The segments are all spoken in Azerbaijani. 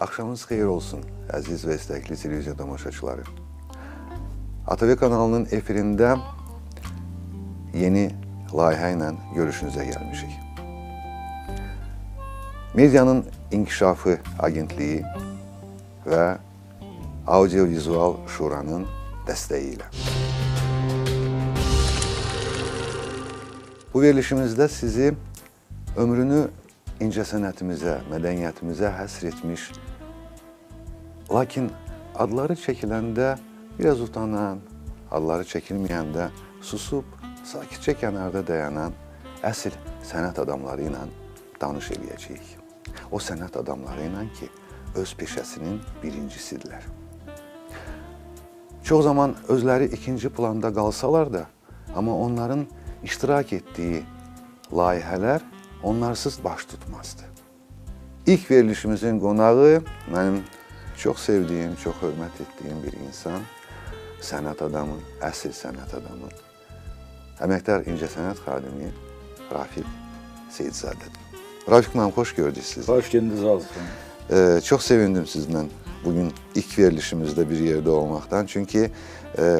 Axşamınız xeyir olsun, əziz və istəkli televiziya tamaşaçıları. ATV kanalının efirində yeni layihə ilə görüşünüzə gəlmişik. Medianın İnkişafı Agentliyi və Audiovizual Şuranın dəstəyi ilə. Bu verilişimizdə sizi ömrünü incəsənətimizə, mədəniyyətimizə həsr etmiş, lakin adları çəkiləndə biraz utanan, adları çəkilməyəndə susub, sakitcə kənarda dayanan əsl sənət adamları ilə danış eləyəcəyik. O sənət adamları ilə ki, öz peşəsinin birincisidirlər. Çox zaman özləri ikinci planda qalsalar da, amma onların iştirak etdiyi layihələr onlarsız baş tutmazdı. İlk verilişimizin qonağı mənim çox sevdiyim, çox hörmət etdiyim bir insan, sənət adamı, əsl sənət adamı, əməkdar incəsənət xadimi Rafiq Seyidzadədir. Rafiq müəllim, xoş gördük sizi. Xoş gününüz olsun. Çox sevindim sizinlə bugün ilk verilişimizdə bir yerdə olmaqdan. Çünki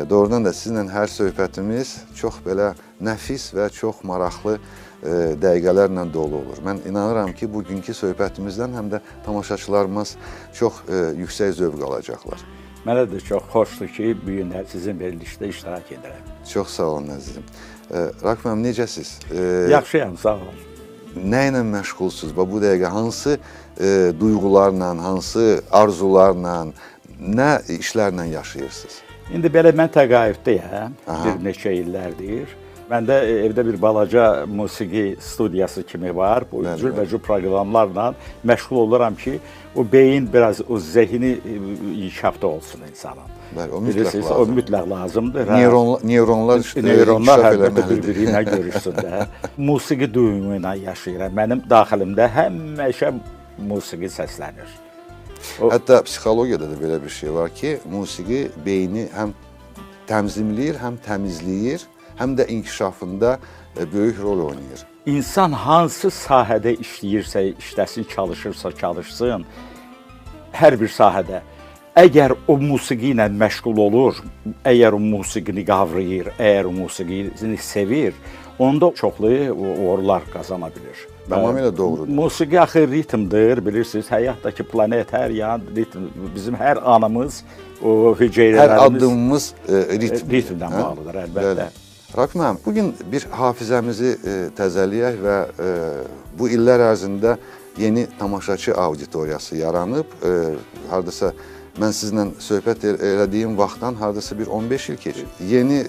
doğrudan da sizinlə hər söhbətimiz çox belə nəfis və çox maraqlı dəqiqələrlə dolu olur. Mən inanıram ki, bugünkü söhbətimizdən həm də tamaşaçılarımız çox yüksək zövq alacaqlar. Mənə də çox xoşdur ki, bu gün sizin verilişdə iştirak edirəm. Çox sağ olun, əzizim. Rafiq müəllim, necəsiz? Yaxşıyam, sağ olun. Nə ilə məşğulsunuz? Bu dəqiqə hansı duyğularla, hansı arzularla, nə işlərlə yaşayırsınız? İndi belə mən təqaüddəyəm, bir neçə illərdir. Məndə evdə bir balaca musiqi studiyası kimi var. Bu cürbəcür proqramlarla məşğul oluram ki, o beyin biraz o zehni inkişafda olsun insanın. Bəli, o mütləq lazımdır. O mütləq lazımdır. Neyronlar əlbəttə bir-biri ilə görüşsün də. Musiqi duyumu ilə yaşayıram. Mənim daxilimdə həmişə musiqi səslənir. Hətta psixologiyada da belə bir şey var ki, musiqi beyni həm tənzimləyir, həm təmizləyir, həm də inkişafında böyük rol oynayır. İnsan hansı sahədə işləyirsə, işləsin, çalışırsa, çalışsın, hər bir sahədə, əgər o musiqi ilə məşğul olur, əgər o musiqini qavrayır, əgər o musiqini sevir, onda çoxlu uğurlar qazana bilir. Tamamilə doğrudur. Musiqi axı ritmdir, bilirsiniz, həyatdakı planet hər yan ritm, bizim hər anımız, o hüceyrələrimiz... Hər addımımız ritmdən bağlıdır, əlbəttə. Rafiq müəllim, bugün bir hafizəmizi təzəliyək və bu illər ərzində yeni tamaşaçı auditoriyası yaranıb. Hardasa mən sizinlə söhbət elədiyim vaxtdan hardasa bir 15 il keçib. Yeni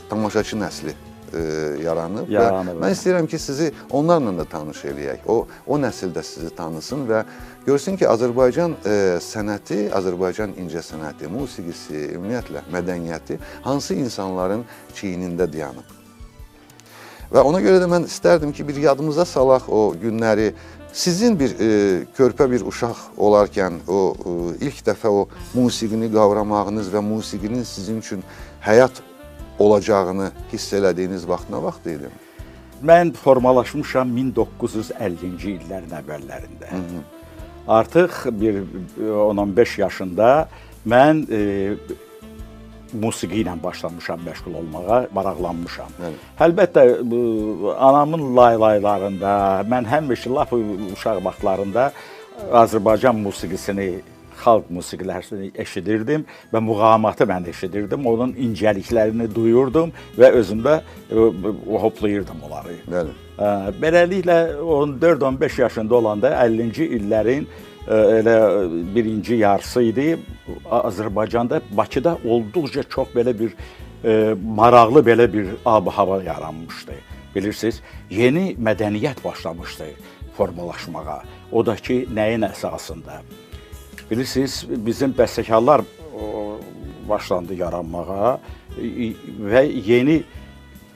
tamaşaçı nəsli yaranıb və mən istəyirəm ki, sizi onlarla da tanış eləyək. O nəsil də sizi tanısın və görsün ki, Azərbaycan sənəti, Azərbaycan incəsənəti, musiqisi, ümumiyyətlə mədəniyyəti hansı insanların çiynində dayanıb. Və ona görə də mən istərdim ki, bir yadımıza salaq o günləri. Sizin bir körpə bir uşaq olarkən o ilk dəfə o musiqini qavramağınız və musiqinin sizin üçün həyat olacağını hiss elədiyiniz vaxt nə vaxt idi? Mən formalaşmışam 1950-ci illərin əvvəllərində. Artıq bir 10-15 yaşında mən musiqi ilə başlamışam məşğul olmağa, maraqlanmışam. Əlbəttə, anamın laylaylarında, mən həmişə lap uşaq vaxtlarında Azərbaycan musiqisini, xalq musiqilərini eşidirdim və muğamatı mən eşidirdim, onun incəliklərini duyurdum və özümdə hoplayırdım onları. Beləliklə, 14-15 yaşında olanda 50-ci illərin elə birinci yarısı idi. Azərbaycanda, Bakıda olduqca çox belə bir maraqlı belə bir ab-hava yaranmışdı. Bilirsiniz, yeni mədəniyyət başlamışdı formalaşmağa. O da ki, nəyin əsasında? Bilirsiniz, bizim bəstəkarlar başlandı yaranmağa və yeni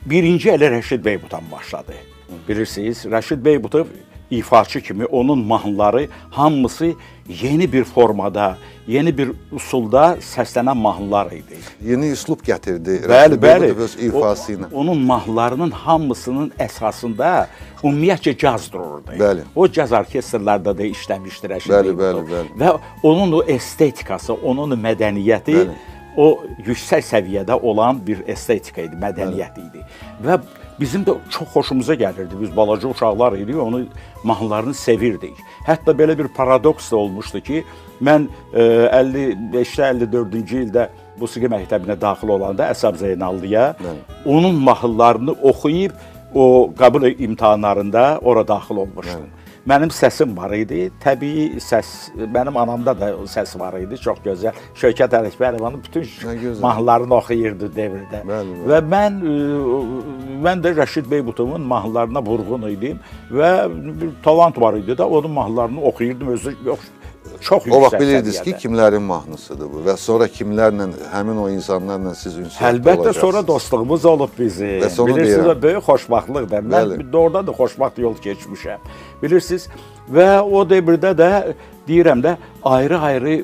birinci elə Rəşid Beybutdan başladı. Bilirsiniz, Rəşid Beybutov ifaçı kimi onun mahnıları hamısı yeni bir formada, yeni bir usulda səslənən mahnılar idi. Yeni üslub gətirdi. Bəli, bəli. Öz ifası ilə. Onun mahnılarının hamısının əsasında ümumiyyətcə caz dururdu. Bəli. O caz orkestrlarda da işləmişdir Rəşid Bəli, bəli, bəli. Və onun o estetikası, onun mədəniyyəti, bəli, o yüksək səviyyədə olan bir estetika idi, mədəniyyət idi. Və bizim də çox xoşumuza gəlirdi. Biz balaca uşaqlar idik, onu mahnılarını sevirdik. Hətta belə bir paradoks da olmuşdu ki, mən 55-də, 54-cü ildə musiqi məktəbinə daxil olanda Əsəb Zeynallıya, onun mahnılarını oxuyub o qəbul imtahanlarında ora daxil olmuşdum. Bəli. Mənim səsim var idi, təbii səs, mənim anamda da səs var idi, çox gözəl. Şövkət Ələkbərovanın bütün mahnılarını oxuyurdu devirdə. Bəli, bəli. Və mən də Rəşid Beybutovun mahnılarına vurğun idim və bir talant var idi də, onun mahnılarını oxuyurdum, özü çox yüksək. O vaxt bilirdiniz ki, kimlərin mahnısıdır bu və sonra kimlərlə, həmin o insanlarla siz ünsiyyətdə olacaqsınız. Əlbəttə, sonra dostluğumuz olub bizi. Bilirsiniz, o böyük xoşbəxtlikdir. Mən doğrudan da xoşbəxt yol keçmişəm. Bilirsiniz, və o dövrdə də, deyirəm də, ayrı-ayrı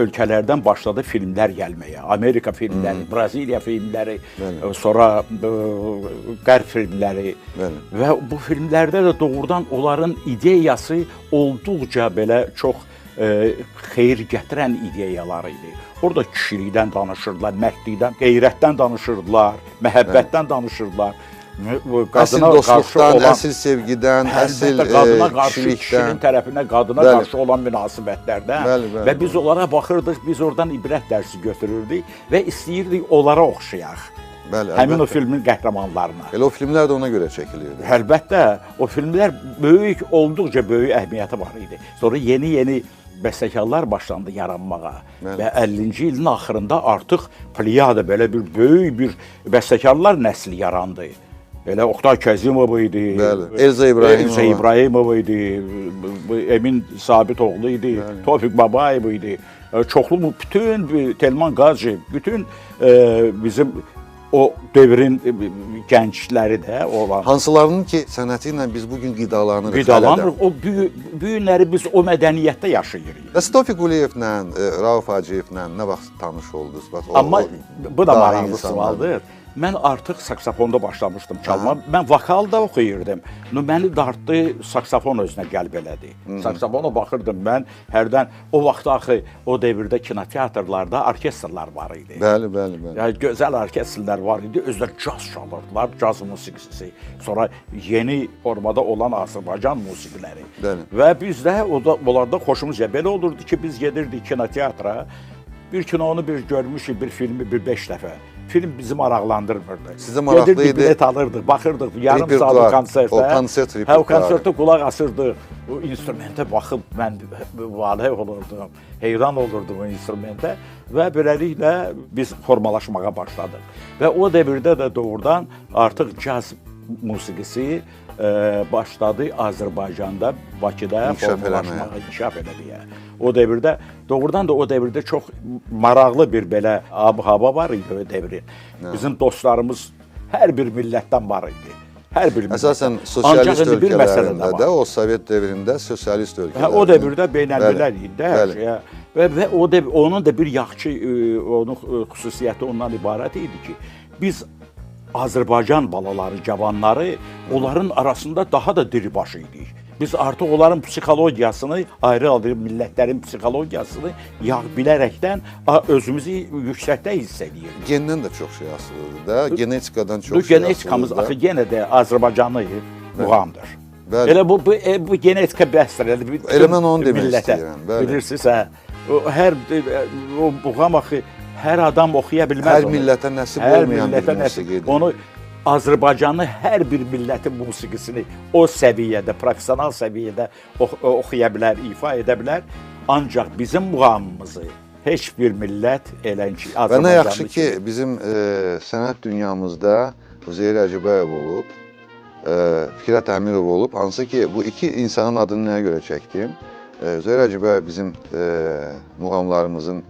ölkələrdən başladı filmlər gəlməyə. Amerika filmləri, Braziliya filmləri, sonra Qərb filmləri. Bəli. Və bu filmlərdə də doğrudan onların ideyası olduqca belə çox xeyir gətirən ideyalar idi. Orada kişilikdən danışırdılar, mərdlikdən, qeyrətdən danışırdılar, məhəbbətdən danışırdılar. Əsl dostluqdan, əsl sevgidən, əsl qadına qarşı, kişinin tərəfinə qadına qarşı olan münasibətlərdən. Bəli, bəli, və biz onlara baxırdıq, biz oradan ibrət dərsi götürürdük və istəyirdik onlara oxşayaq. Bəli, həmin o filmin qəhrəmanlarına. Elə o filmlər də ona görə çəkilirdi. Əlbəttə, o filmlər böyük, olduqca böyük əhəmiyyəti var idi. Sonra yeni-yeni bəstəkarlar başlandı yaranmağa. Bəli. Və 50-ci ilin axırında artıq pliyada belə bir böyük bir bəstəkarlar nəsli yarandı. Elə Oqtay Kəzimov idi, bəli, Elza İbrahimova, Elza İbrahimova idi, Emin Sabitoğlu idi, bəli, Tofiq Babayev idi. Çoxlu bütün Telman Qacı, bütün bizim o dövrün gəncləri də olan. Hansılarının ki, sənəti ilə biz bugün qidalanırıq. Qidalanırıq. O bu günləri biz o mədəniyyətdə yaşayırıq. Bəs Tofiq Quliyevlə, Rauf Hacıyevlə nə vaxt tanış oldunuz? Bax, amma bu da maraqlı sualdır. Mən artıq saksofonda başlamışdım çalmağa. Mən vokal da oxuyurdım. Məni dartdı, saksofon özünə qəlb elədi. Saksofona baxırdım mən hərdən. O vaxt axı o dövrdə kinoteatrlarda orkestrlar var idi. Bəli, bəli, bəli. Yəni gözəl orkestrlər var idi. Özləri caz çalırdılar, caz musiqisi. Sonra yeni formada olan Azərbaycan musiqiləri. Bəli. Və biz də onlarda xoşumuz belə olurdu ki, biz gedirdik kinoteatra. Bir kinonu bir görmüşük, bir filmi bir 5 dəfə. Film bizi maraqlandırmırdı. Sizə maraqlı idi. Gedirdik, bilet alırdıq, baxırdıq yarım saatlıq konsertə. O konsert repertuarı. Hə, o konsertə qulaq asırdıq. O instrumentə baxıb mən valeh olurdum, heyran olurdum o instrumentə və beləliklə biz formalaşmağa başladıq. Və o dövrdə də doğrudan artıq caz musiqisi başladı Azərbaycanda, Bakıda formalaşmağa, inkişaf eləməyə. O dövrdə, doğrudan da o dövrdə çox maraqlı bir belə ab-hava var idi o dövrin. Bizim dostlarımız hər bir millətdən var idi. Hər bir millətdən. Əsasən sosialist ölkələrində də, o Sovet dövründə sosialist ölkələrində. O dövrdə beynəlmiləl idi də hər şeyə. Və onun da bir yaxşı onun xüsusiyyəti ondan ibarət idi ki, biz Azərbaycan balaları, cavanları onların arasında daha da diribaşı idik. Biz artıq onların psixologiyasını, ayrı-ayrı millətlərin psixologiyasını bilərəkdən özümüzü yüksəkdə hiss edirdik. Gendən də çox şey asılıdır da, genetikadan çox şey asılıdır. Genetikamız axı yenə də Azərbaycanlı muğamdır. Bəli. Elə bu genetika bəsdir. Elə mən onu demək istəyirəm. Bilirsiniz, hə. Hər o muğam axı hər adam oxuya bilməz onu. Hər millətə nəsib olmayan bir musiqidir. Onu Azərbaycanlı hər bir millətin musiqisini o səviyyədə, professional səviyyədə oxuya bilər, ifa edə bilər. Ancaq bizim muğamımızı heç bir millət elən ki, Azərbaycanlı. Və nə yaxşı ki, bizim sənət dünyamızda Üzeyir Hacıbəyev olub, Fikrət Əmirov olub, hansı ki, bu iki insanın adını nəyə görə çəkdim? Üzeyir Hacıbəyev bizim muğamlarımızın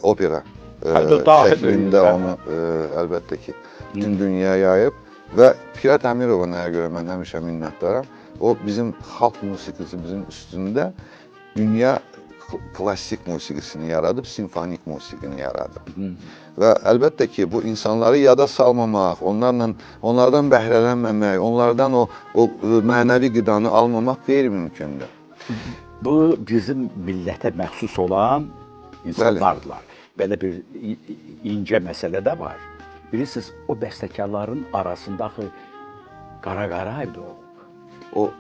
opera şəklində onu əlbəttə ki, bütün dünyaya yayıb və Fikrət Əmirova nəyə görə mən həmişə minnətdaram. O bizim xalq musiqisimizin üstündə dünya klassik musiqisini yaradıb, simfonik musiqini yaradıb. Və əlbəttə ki, bu insanları yada salmamaq, onlardan bəhrələnməmək, onlardan o mənəvi qidanı almamaq qeyri-mümkündür. Bu bizim millətə məxsus olan insanlardılar. Belə bir incə məsələ də var. Bilirsiniz, o bəstəkarların arasında axı Qara Qarayev də olub. O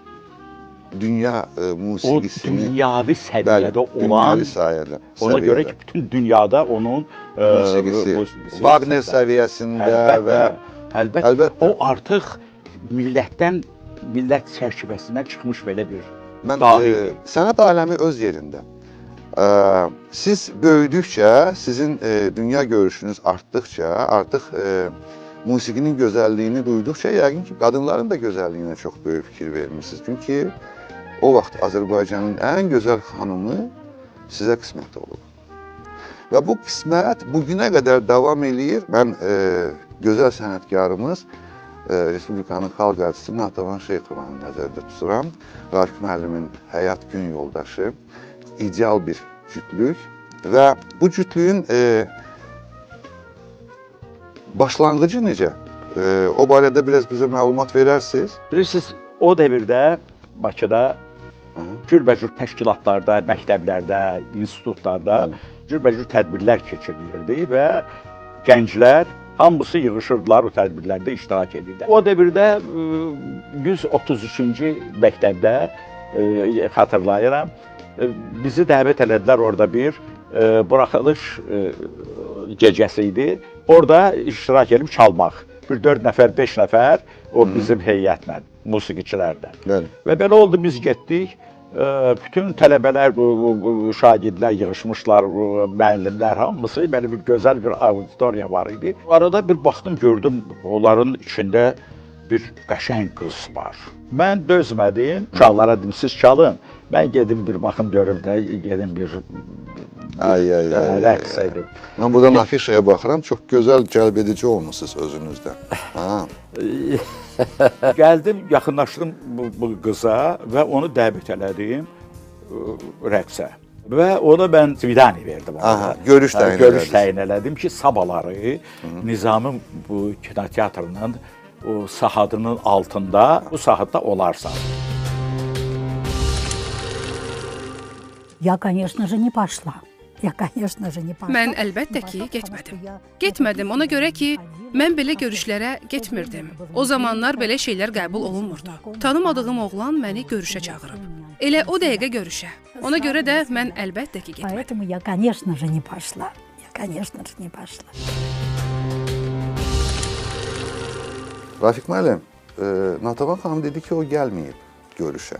dünya musiqisini, o dünyavi səviyyədə olan, dünyavi səviyyədə, ona görə ki, bütün dünyada onun musiqisi, Wagner səviyyəsində və əlbəttə o artıq millət çərçivəsindən çıxmış belə bir dahi. Sənət aləmi öz yerində. Siz böyüdükcə, sizin dünya görüşünüz artdıqca, artıq musiqinin gözəlliyini duyduqca, yəqin ki, qadınların da gözəlliyinə çox böyük fikir vermişsiniz. Çünki o vaxt Azərbaycanın ən gözəl xanımı sizə qismət olub. Və bu qismət bugünə qədər davam eləyir. Mən gözəl sənətkarımız, Respublikanın xalq artisti Natavan Şeyxovanı nəzərdə tuturam. Rafiq müəllimin həyat gün yoldaşı, ideal bir cütlük və bu cütlüyün başlanğıcı necə? O barədə biraz bizə məlumat verərsiniz? Bilirsiniz, o dövrdə Bakıda cürbəcür təşkilatlarda, məktəblərdə, institutlarda cürbəcür tədbirlər keçirilirdi və gənclər hamısı yığışırdılar, o tədbirlərdə iştirak edirlər. O dövrdə 133-cü məktəbdə xatırlayıram, bizi dəvət elədilər orada bir buraxılış gecəsi idi. Orada iştirak edib çalmaq. Bir 4 nəfər, 5 nəfər o bizim heyətlə, musiqiçilərlə. Və belə oldu, biz getdik. Bütün tələbələr, şagirdlər yığışmışlar, müəllimlər hamısı, belə bir gözəl bir auditoriya var idi. Arada bir baxdım, gördüm, onların içində bir qəşəng qız var. Mən dözmədim, uşaqlara dedim, siz çalın, mən gedim bir baxım görüm də, gedim bir rəqs edim. Mən buradan afişaya baxıram, çox gözəl, cəlb edici olmuşsunuz özünüzdə. Gəldim, yaxınlaşdım bu qıza və onu dəvət elədim rəqsə. Və ona mən svidani verdim. Aha, görüş təyin elədim. Görüş təyin elədim ki, sabahları Nizami bu kinoteatrının o sahadının altında, bu sahada olarsan. Я, конечно же, не пошла. Mən əlbəttə ki, getmədim. Getmədim ona görə ki, mən belə görüşlərə getmirdim. O zamanlar belə şeylər qəbul olunmurdu. Tanımadığım oğlan məni görüşə çağırıb. Elə o dəqiqə görüşə. Ona görə də mən əlbəttə ki, getmədim. Я, конечно же, не пошла. Я, конечно же, не пошла. Rafiq müəllim, Natavan xanım dedi ki, o gəlməyib görüşə.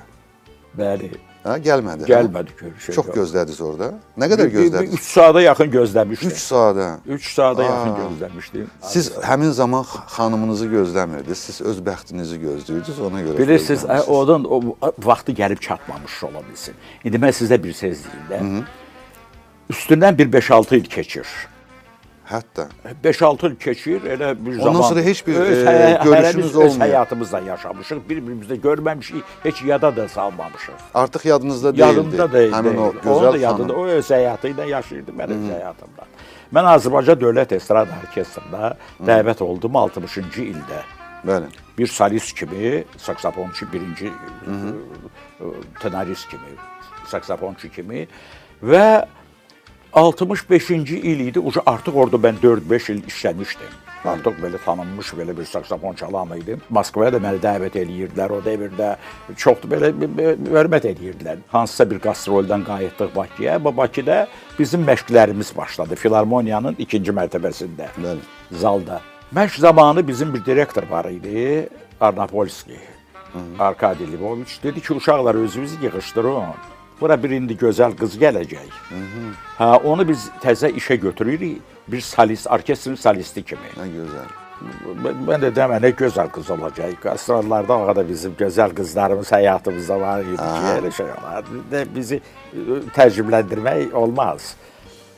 Bəli. Hə, gəlmədi. Gəlmədi görüşə. Çox gözlədiniz orada. Nə qədər gözlədiniz? 3 saata yaxın gözləmişdim. 3 saata? 3 saata yaxın gözləmişdim. Siz həmin zaman xanımınızı gözləmirdiniz, siz öz bəxtinizi gözləyirdiniz, ona görə bilirsiniz, oradan o vaxtı gəlib çatmamış ola bilsin. İndi mən sizə bir söz deyim də. Üstündən bir 5-6 il keçir. Hətta. 5-6 il keçir, elə bir zaman... Ondan sonra heç bir görüşünüz olmuyor. Öz həyatımızda yaşamışıq, bir-birimizdə görməmişik, heç yada da salmamışıq. Artıq yadınızda deyildi. Yadımda deyildi. Həmin o gözəl xanım. O öz həyatı ilə yaşayırdı, mən öz həyatımda. Mən Azərbaycan Dövlət Estrada Orkestrında dəvət oldum 60-cı ildə. Bəli. Bir solist kimi, saksofonçu birinci tenorist kimi, saksofonçu kimi və 65-ci il idi, artıq orada mən 4-5 il işləmişdim. Artıq belə tanınmış, belə bir saksofon çalan idim. Moskvaya da məni dəvət eləyirdilər, o dövrdə çox belə hörmət eləyirdilər. Hansısa bir qastroldan qayıtdıq Bakıya. Bakıda bizim məşqlərimiz başladı, Filarmoniyanın 2-ci mərtəbəsində, zalda. Məşq zamanı bizim bir direktor var idi, Arnapolski, Arkadi Lvoviç. Dedi ki, uşaqlar özünüzü yığışdırın. Bura bir indi gözəl qız gələcək. Hə, onu biz təzə işə götürürük, bir solist, orkestrin solisti kimi. Nə gözəl. Mən də deyəm, nə gözəl qız olacaq. Qastrollarda o qədər bizim gözəl qızlarımız həyatımızda var idi ki, elə şey olar. Bizi təəccübləndirmək olmaz.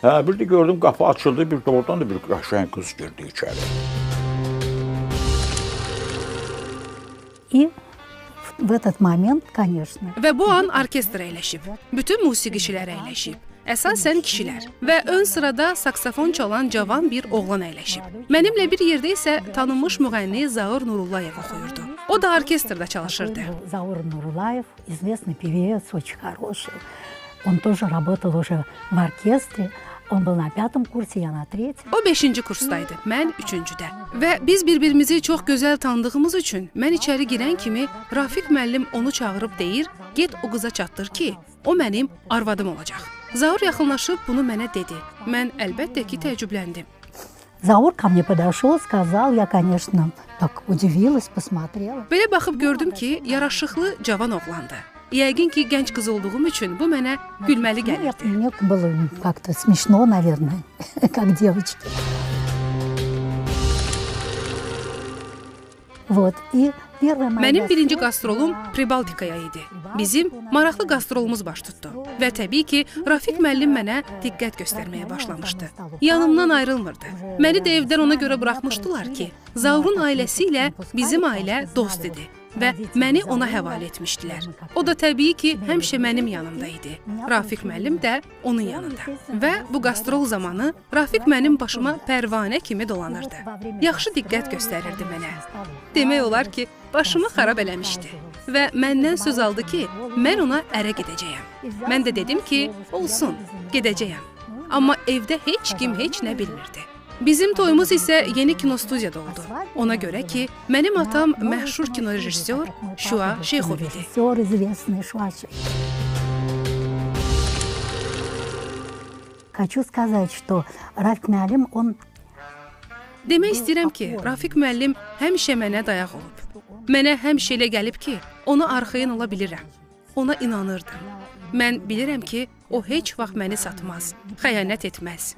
Hə, bir də gördüm, qapı açıldı, bir də oradan da bir qəşəng qız girdi içəri. И в В этот момент, конечно. Və bu an orkestr əyləşib. Bütün musiqiçilər əyləşib. Əsasən kişilər və ön sırada saksofon çalan cavan bir oğlan əyləşib. Mənimlə bir yerdə isə tanınmış müğənni Zaur Nurullayev oxuyurdu. O da orkestrda çalışırdı. Zaur Nurullayev, известный певец, очень хороший. Он тоже работал уже в оркестре. Он был на 5-м курсе, я на 3-м. O 5-ci kursdaydı, mən 3-cüdə. Və biz bir-birimizi çox gözəl tanıdığımız üçün mən içəri girən kimi Rafiq müəllim onu çağırıb deyir, get o qıza çatdır ki, o mənim arvadım olacaq. Zaur yaxınlaşıb bunu mənə dedi. Mən əlbəttə ki, təəccübləndim. Zaur ко мне подошел, сказал, я, конечно, так удивилась, посмотрела. Belə baxıb gördüm ki, yaraşıqlı cavan oğlandı. Yəqin ki, gənc qız olduğum üçün bu mənə gülməli gəlirdi. Мне было как-то смешно, наверное, как девочке. Вот, и Mənim birinci qastrolum Pribaltikaya idi. Bizim maraqlı qastrolumuz baş tutdu. Və təbii ki, Rafiq müəllim mənə diqqət göstərməyə başlamışdı. Yanımdan ayrılmırdı. Məni də evdən ona görə buraxmışdılar ki, Zaurun ailəsi ilə bizim ailə dost idi və məni ona həvalə etmişdilər. O da təbii ki, həmişə mənim yanımda idi. Rafiq müəllim də onun yanında. Və bu qastrol zamanı Rafiq mənim başıma pərvanə kimi dolanırdı. Yaxşı diqqət göstərirdi mənə. Demək olar ki, başımı xarab eləmişdi və məndən söz aldı ki, mən ona ərə gedəcəyəm. Mən də dedim ki, olsun, gedəcəyəm. Amma evdə heç kim heç nə bilmirdi. Bizim toyumuz isə yeni kinostudiyada oldu. Ona görə ki, mənim atam məşhur kinorejissor Şua Şeyxov idi. Demək istəyirəm ki, Rafiq müəllim həmişə mənə dayaq olub. Mənə həmişə elə gəlib ki, ona arxayın ola bilirəm. Ona inanırdım. Mən bilirəm ki, o heç vaxt məni satmaz, xəyanət etməz.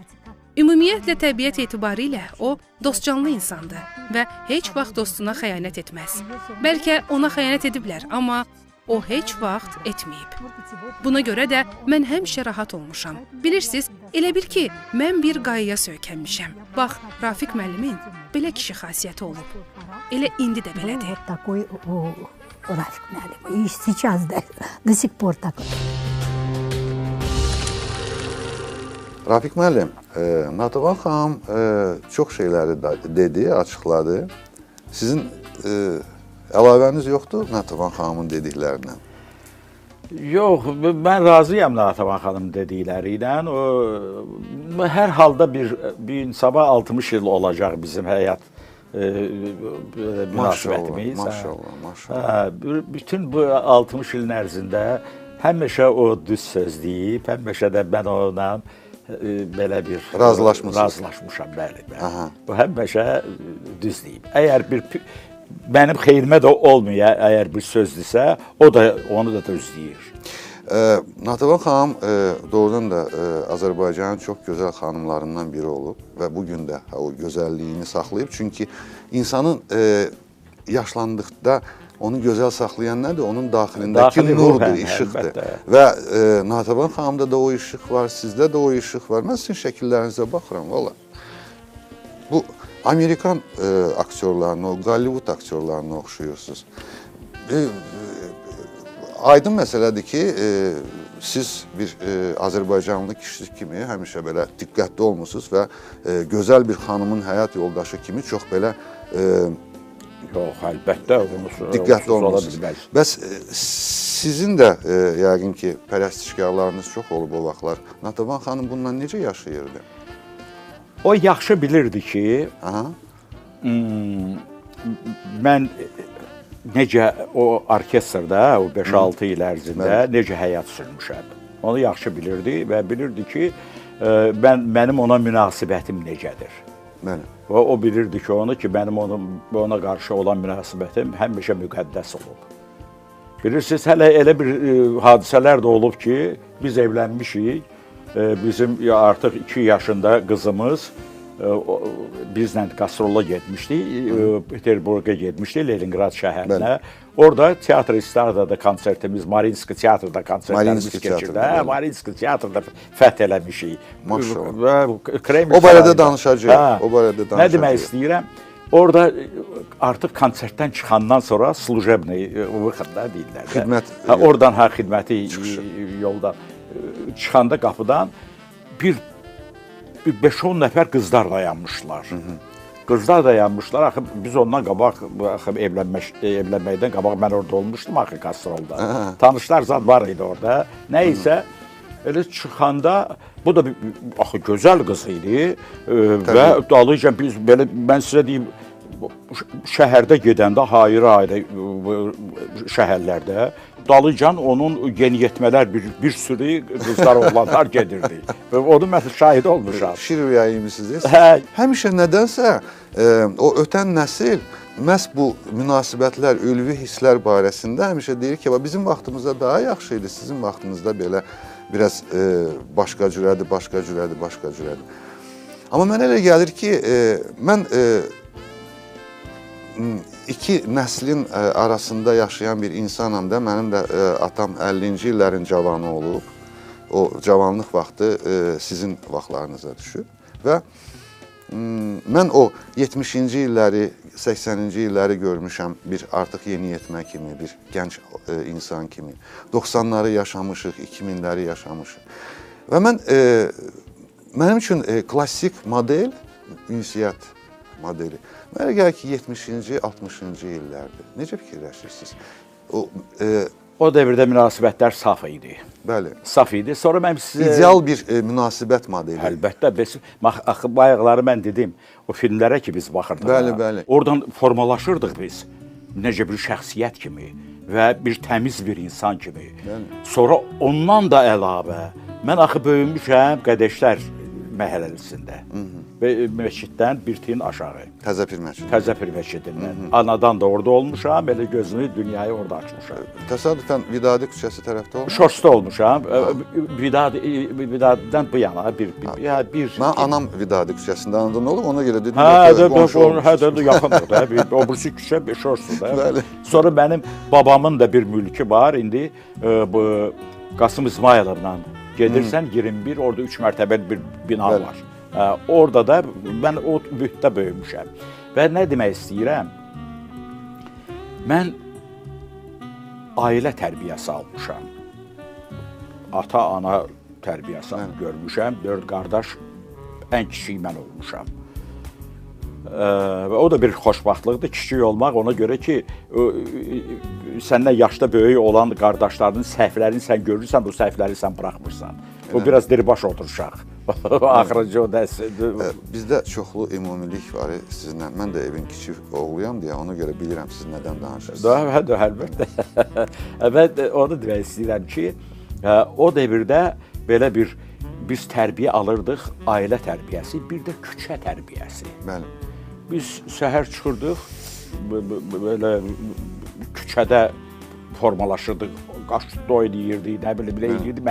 Ümumiyyətlə, təbiət etibarilə o dostcanlı insandır və heç vaxt dostuna xəyanət etməz. Bəlkə ona xəyanət ediblər, amma o heç vaxt etməyib. Buna görə də mən həmişə rahat olmuşam. Bilirsiniz, elə bil ki, mən bir qayaya söykənmişəm. Bax, Rafiq müəllimin belə kişi xasiyyəti olub. Elə indi də belədir. Rafiq müəllim, сейчас до сих пор такой. Rafiq müəllim, Natəvan xanım çox şeyləri dedi, açıqladı. Sizin əlavəniz yoxdur Natəvan xanımın dediklərindən? Yox, mən razıyam Natəvan xanımın dedikləri ilə. Hər halda bir sabah 60 il olacaq bizim həyat münasibətimiz. Maşallah, maşallah. Bütün bu 60 ilin ərzində həmişə o düz söz deyib, həmişə də mən onunla belə bir razılaşmışam, bəli, bəli. Bu həmişə düz deyib. Əgər bir mənim xeyrimə də olmuyor, əgər bir sözdürsə, o da onu da düz deyir. Natəvan xanım doğrudan da Azərbaycanın çox gözəl xanımlarından biri olub və bu gün də o gözəlliyini saxlayıb. Çünki insanın yaşlandıqda onu gözəl saxlayan nədir? Onun daxilindəki nurdur, işıqdır. Və Natəvan xanımda da o işıq var, sizdə də o işıq var. Mən sizin şəkillərinizə baxıram, valla. Bu, Amerikan aktyorlarına, o Hollywood aktyorlarına oxşuyursunuz. Aydın məsələdir ki, siz bir Azərbaycanlı kişi kimi həmişə belə diqqətli olmusunuz və gözəl bir xanımın həyat yoldaşı kimi çox belə Yox, əlbəttə, diqqətli olmusunuz. Bəs sizin də yəqin ki, pərəstişkarlarınız çox olub o vaxtlar. Natəvan xanım bununla necə yaşayırdı? O yaxşı bilirdi ki, mən necə o orkestrda, o 5-6 il ərzində necə həyat sürmüşəm. Onu yaxşı bilirdi və bilirdi ki, mənim ona münasibətim necədir. Bəli. Və o bilirdi ki, onu ki, mənim ona qarşı olan münasibətim həmişə müqəddəs olub. Bilirsiniz, hələ elə bir hadisələr də olub ki, biz evlənmişik, bizim artıq 2 yaşında qızımız bizlə qastrola getmişdik, Peterburqa getmişdik, Leningrad şəhərinə. Orada Teatr Estradada konsertimiz, Marinski Teatrda konsertlərimiz keçirdi. Marinski Teatrda fəth eləmişik. Maşallah. O barədə danışacağıq. O barədə danışacağıq. Nə demək istəyirəm? Orada artıq konsertdən çıxandan sonra slujebny vıxodda deyirlər. Xidmət. Hə, oradan hə xidməti yolda çıxanda qapıdan bir 5-10 nəfər qızlar dayanmışlar. Qızlar dayanmışlar. Axı biz ondan qabaq axı evlənməkdən qabaq mən orada olmuşdum axı qastrolda. Tanışlar zad var idi orada. Nə isə elə çıxanda bu da axı gözəl qız idi və dalıca biz belə mən sizə deyim şəhərdə gedəndə ayrı-ayrı şəhərlərdə dalıcan onun yeniyetmələr bir sürü qızlar, oğlanlar gedirdi. Və onu mən şahid olmuşam. Şir ürəyimizsiniz. Hə. Həmişə nədənsə o ötən nəsil məhz bu münasibətlər, ülvi hisslər barəsində həmişə deyir ki, bizim vaxtımızda daha yaxşı idi, sizin vaxtınızda belə biraz başqa cürədir, başqa cürədir, başqa cürədir. Amma mənə elə gəlir ki, mən iki nəslin arasında yaşayan bir insanam da, mənim də atam 50-ci illərin cavanı olub. O cavanlıq vaxtı sizin vaxtlarınıza düşüb və mən o 70-ci illəri, 80-ci illəri görmüşəm bir artıq yeniyetmə kimi, bir gənc insan kimi. 90-ları yaşamışıq, 2000-ləri yaşamışıq. Və mənim üçün klassik model, ünsiyyət modeli. Mənə gəlir ki, 70-ci, 60-cı illərdir. Necə fikirləşirsiniz? O dövrdə münasibətlər saf idi. Bəli. Saf idi. Sonra mən sizə... İdeal bir münasibət modeli. Əlbəttə. Axı, bayaqları mən dedim, o filmlərə ki biz baxırdıq. Bəli, bəli. Oradan formalaşırdıq biz. Necə bir şəxsiyyət kimi və bir təmiz bir insan kimi. Bəli. Sonra ondan da əlavə, mən axı böyümüşəm Qədəşlər məhəlləsində. Və məsciddən bir tin aşağı. Təzəpir məscidi. Təzəpir məscidindən. Anadan da orada olmuşam, elə gözümü dünyayı orada açmışam. Təsadüfən Vidadi küçəsi tərəfdə olmuşam? Şorsda olmuşam. Vidadidən bu yana bir. Mən anam Vidadi küçəsində anadan olub, ona görə dedim. Hə, yaxındır da. O birisi küçə Şorsda. Sonra mənim babamın da bir mülkü var. İndi bu Qasım İsmayılovla gedirsən 21, orada 3 mərtəbəli bir bina var. Orada da mən o mühitdə böyümüşəm. Və nə demək istəyirəm? Mən ailə tərbiyəsi almışam. Ata-ana tərbiyəsi görmüşəm. 4 qardaş, ən kiçik mən olmuşam. Və o da bir xoşbaxtlıqdır, kiçik olmaq ona görə ki, səndən yaşda böyük olan qardaşlarının səhvlərini sən görürsən, bu səhvləri sən buraxmırsan. O biraz diribaş oturuşaq. Axırıncı o dəs. Bizdə çoxlu ümumilik var sizinlə. Mən də evin kiçik oğluyam deyə ona görə bilirəm siz nədən danışırsınız. Əlbəttə. Mən onu demək istəyirəm ki, o dövrdə belə bir biz tərbiyə alırdıq, ailə tərbiyəsi, bir də küçə tərbiyəsi. Bəli. Biz səhər çıxırdıq, belə küçədə formalaşırdıq, qaşda oynayırdık, nə bilim, nə edirdik,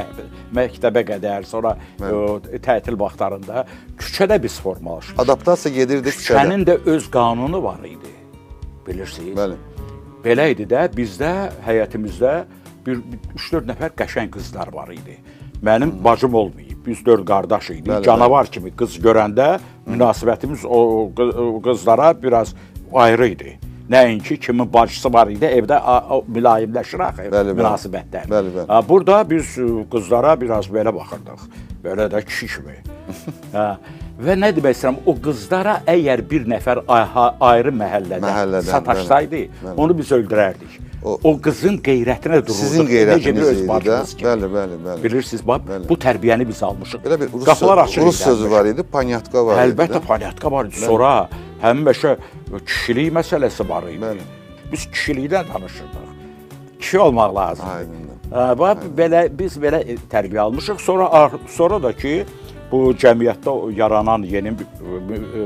məktəbə qədər, sonra tətil vaxtlarında küçədə biz formalaşırdıq. Adaptasiya gedirdik küçədə. Küçənin də öz qanunu var idi, bilirsiniz. Bəli. Belə idi də, bizdə, həyətimizdə bir 3-4 nəfər qəşəng qızlar var idi. Mənim bacım olmayıb, biz 4 qardaş idik. Canavar kimi qız görəndə münasibətimiz o qızlara biraz ayrı idi. Nəinki kimin bacısı var idi, evdə mülayimləşir axı münasibətlər. Burada biz qızlara biraz belə baxırdıq, belə də kişi kimi. Və nə demək istəyirəm, o qızlara əgər bir nəfər ayrı məhəllədə sataşsaydı, onu biz öldürərdik. O qızın qeyrətinə dururduq. Sizin qeyrətiniz idi də. Bəli, bəli, bəli. Bilirsiniz, bu tərbiyəni biz almışıq. Belə bir rus sözü var idi, panyatka var idi. Əlbəttə, panyatka var idi. Sonra həmişə kişilik məsələsi var idi. Biz kişilikdən danışırdıq. Kişi olmaq lazımdır. Biz belə tərbiyə almışıq. Sonra da ki, bu cəmiyyətdə yaranan yeni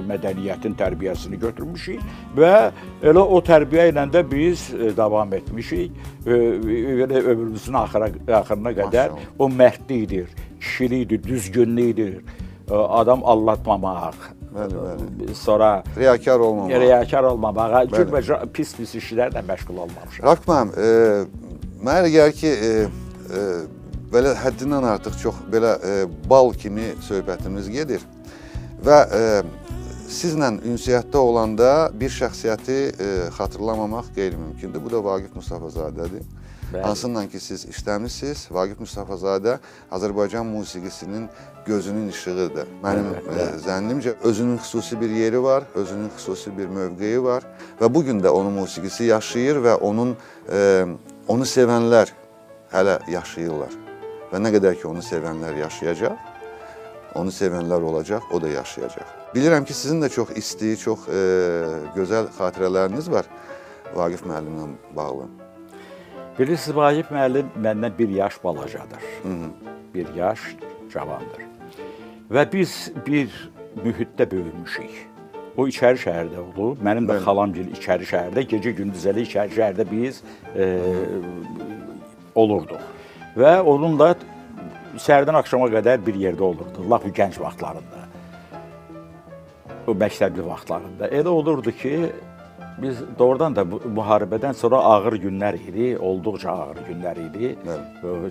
mədəniyyətin tərbiyəsini götürmüşük və elə o tərbiyə ilə də biz davam etmişik. Elə ömrümüzün axırına qədər o mərdlikdir, kişilikdir, düzgünlükdür, adam aldatmamaq, sonra riyakar olmamaq, riyakar olmamağa, cürbəcür pis-pis işlərlə məşğul olmamışıq. Rafiq müəllim, mənə elə gəlir ki, belə həddindən artıq çox belə bal kimi söhbətimiz gedir və Sizlə ünsiyyətdə olanda bir şəxsiyyəti xatırlamamaq qeyri-mümkündür. Bu da Vaqif Mustafazadədir. Hansından ki siz işləmişsiniz, Vaqif Mustafazadə Azərbaycan musiqisinin gözünün işığıdır. Mənim zənnimcə özünün xüsusi bir yeri var, özünün xüsusi bir mövqeyi var və bugün də onun musiqisi yaşayır və onun onu sevənlər hələ yaşayırlar. Və nə qədər ki onu sevənlər yaşayacaq, onu sevənlər olacaq, o da yaşayacaq. Bilirəm ki, sizin də çox isti, çox gözəl xatirələriniz var Vaqif müəllimlə bağlı. Bilirsiniz, Vaqif müəllim məndən bir yaş balacadır, bir yaş cavandır. Və biz bir mühitdə böyümüşük. O içəri şəhərdə olub, mənim də xalamgil içəri şəhərdə, gecə-gündüz elə içəri şəhərdə biz olurduq. Və onunla səhərdən axşama qədər bir yerdə olurdu, lap gənc vaxtlarında, o məktəbli vaxtlarında. Elə olurdu ki, biz doğrudan da müharibədən sonra ağır günlər idi, olduqca ağır günlər idi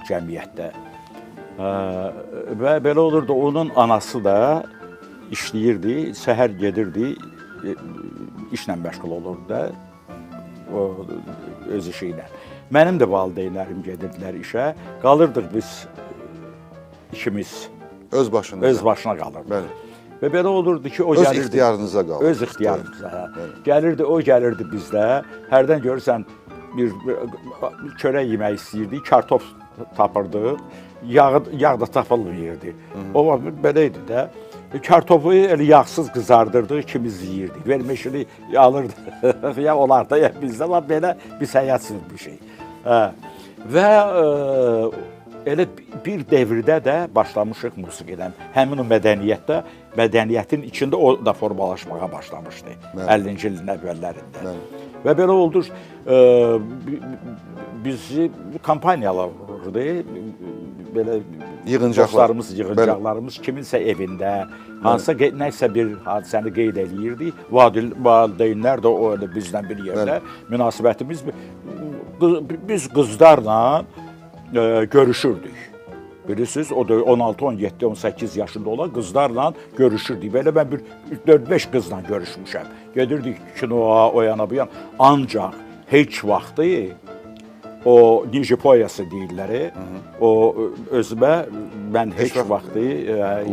cəmiyyətdə. Və belə olurdu, onun anası da işləyirdi, səhər gedirdi, işlə məşğul olurdu da, öz işi ilə. Mənim də valideynlərim gedirdilər işə, qalırdıq biz ikimiz. Öz başına. Öz başına qalırdıq. Bəli. Və belə olurdu ki, o gəlirdi. Öz ixtiyarınıza qalırdı. Öz ixtiyarımıza. Gəlirdi, o gəlirdi bizdə. Hərdən görürsən, bir çörək yemək istəyirdik, kartof tapırdıq, yağ da tapılmıyırdı. O vaxt belə idi də. Kartofu elə yağsız qızardırdıq, ikimiz yeyirdik. Vermişini alırdıq, ya onlarda, ya bizdə, amma belə biz həyatsız bir şey. Və elə bir devirdə də başlamışıq musiqidən. Həmin o mədəniyyətdə, mədəniyyətin içində o da formalaşmağa başlamışdı. 50-ci ilin əvvəllərində. Və belə oldu, bizi kampaniyalar olurdu, belə dostlarımız, yığıncaqlarımız kiminsə evində, hansısa nəsə bir hadisəni qeyd eləyirdi. Valideynlər də o elə bizlə bir yerdə münasibətimiz, biz qızlarla görüşürdük. Bilirsiniz, o da 16, 17, 18 yaşında olan qızlarla görüşürdük. Belə mən bir 4-5 qızla görüşmüşəm. Gedirdik kinoya, o yana, bu yana. Ancaq heç vaxtı o Nici poyası deyirlər, o özümə mən heç vaxtı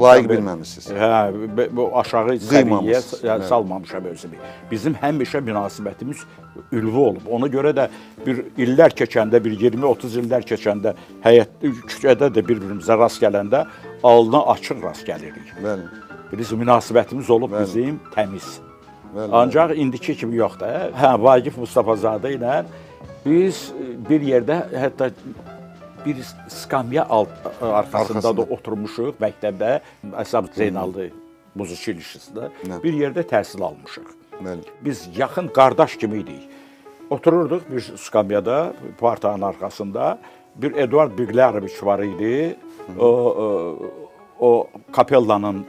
layiq bilməmişsiniz. Hə, bu aşağı səviyyəyə salmamışam özümü. Bizim həmişə münasibətimiz ülvi olub. Ona görə də bir illər keçəndə, bir 20-30 illər keçəndə həyat küçədə də bir-birimizə rast gələndə alnı açıq rast gəlirik. Bəli. Bilirsiniz, münasibətimiz olub bizim təmiz. Ancaq indiki kimi yoxdur. Hə, Vaqif Mustafazadə ilə biz bir yerdə, hətta bir skamya arxasında da oturmuşuq məktəbdə, Əsab Zeynallı muziçilişisində bir yerdə təhsil almışıq. Biz yaxın qardaş kimi idik. Otururduq bir skamyada, partanın arxasında. Bir Eduard Biqləroviç var idi. O kapellanın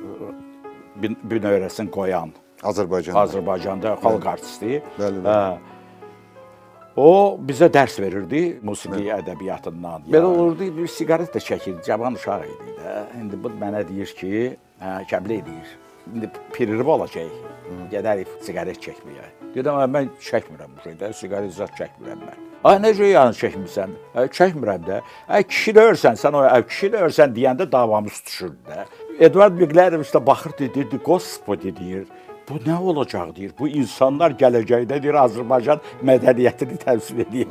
binövrəsini qoyan. Azərbaycanda. Azərbaycanda xalq artisti. O bizə dərs verirdi musiqi ədəbiyyatından. Belə olurdu, bir siqaret də çəkirdi, cavan uşaq idi də. İndi bu mənə deyir ki, kəblə deyir, indi piririb olacaq, gedərik siqaret çəkməyə. Dedim, mən çəkmirəm bu şeydə, siqaret zat çəkmirəm mən. Ay, necə yəni çəkmirsən? Çəkmirəm də. Ay, kişi də örsən, sən o kişi də örsən deyəndə davamız düşürdü də. Eduard Biqləroviç də baxırdı, deyirdi, Gospodi deyir. Bu nə olacaq deyir, bu insanlar gələcəkdə deyir, Azərbaycan mədəniyyətini təmsil edir.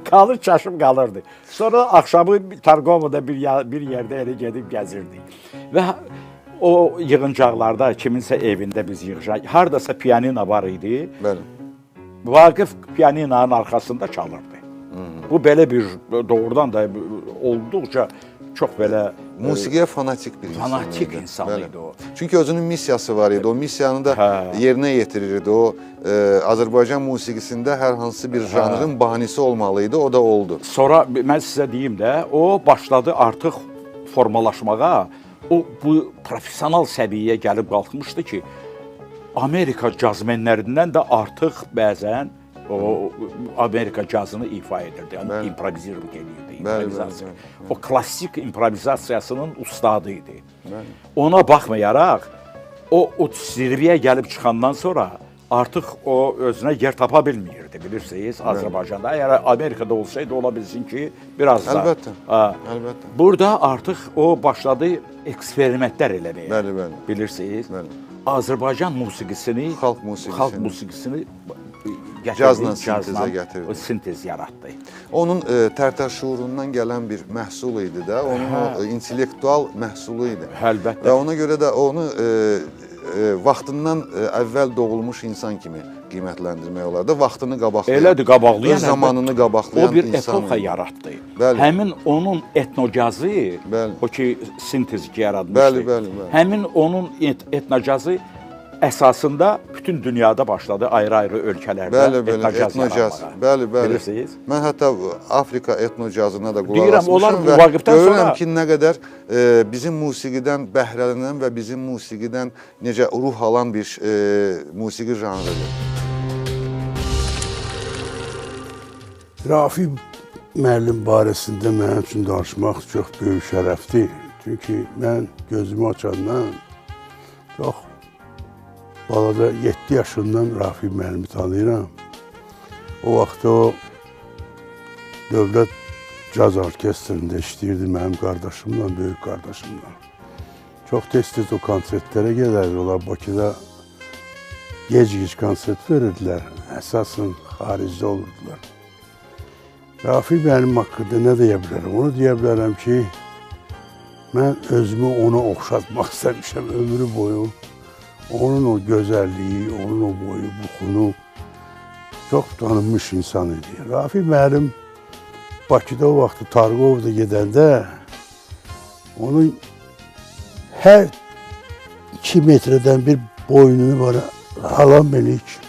Qalır, çaşım qalırdı. Sonra axşamı Targovada bir yerdə elə gedib gəzirdik. Və o yığıncaqlarda, kiminsə evində biz yığışaq, haradasa pianino var idi. Bəli. Vaqif pianinonun arxasında çalırdı. Bu belə bir, doğrudan da olduqca çox belə... Musiqiyə fanatik bir insan idi. Fanatik insan idi o. Çünki özünün missiyası var idi. O missiyanı da yerinə yetirirdi. O, Azərbaycan musiqisində hər hansı bir janrın bahanisi olmalı idi. O da oldu. Sonra mən sizə deyim də, o başladı artıq formalaşmağa. O, bu professional səviyyəyə gəlib qalxmışdı ki, Amerika cazmenlərindən də artıq bəzən o Amerika cazını ifa edirdi, yəni improvizirlik edirdi, improvizasiya. O klassik improvizasiyasının ustadı idi. Ona baxmayaraq, O zirvəyə gəlib çıxandan sonra artıq o özünə yer tapa bilmirdi, bilirsiniz, Azərbaycanda. Əgər Amerikada olsaydı, ola bilsin ki, biraz da. Əlbəttə, əlbəttə. Burada artıq o başladı eksperimentlər eləməyə. Bəli, bəli. Bilirsiniz, bəli. Azərbaycan musiqisini, xalq musiqisini cazla sintezə gətirdi. O sintez yaratdı. Onun tərtər şuurundan gələn bir məhsul idi də, onun o intellektual məhsulu idi. Əlbəttə. Və ona görə də onu vaxtından əvvəl doğulmuş insan kimi qiymətləndirmək olardı. Vaxtını qabaqlayan, elədir, qabaqlayan, öz zamanını qabaqlayan o bir insan epoxa idi. Yaratdı. Bəli. Həmin onun etnocazı, bəli, o ki sintez yaratmışdı. Bəli, bəli, bəli. Həmin onun etnocazı əsasında bütün dünyada başladı ayrı-ayrı ölkələrdə bəli, bəli, etnocaz etnocaz. yaranmağa. Bəli, bəli. Bilirsiniz? Mən hətta Afrika etnocazına da qulaq deyirəm, asmışam onlar və görürəm sonra ki, nə qədər bizim musiqidən bəhrələnən və bizim musiqidən necə ruh alan bir musiqi janrıdır. Rafi müəllim barəsində mənim üçün danışmaq çox böyük şərəfdir. Çünki mən gözümü açandan çox balaca 7 yaşından Rafi müəllimi tanıyıram. O vaxt o Dövlət Caz Orkestrində işləyirdi mənim qardaşımla, böyük qardaşımla. Çox tez-tez o konsertlərə gedərdi. Onlar Bakıda gec-gec konsert verirdilər. Əsasən xaricdə olurdular. Rafi müəllim haqqında nə deyə bilərəm? Onu deyə bilərəm ki, mən özümü ona oxşatmaq istəmişəm ömrü boyu. Onun o gözəlliyi, onun o boyu, buxunu çox tanınmış insan idi. Rafi müəllim Bakıda o vaxtı Targovda gedəndə onun hər 2 metrədən bir boynunu var, salam elik,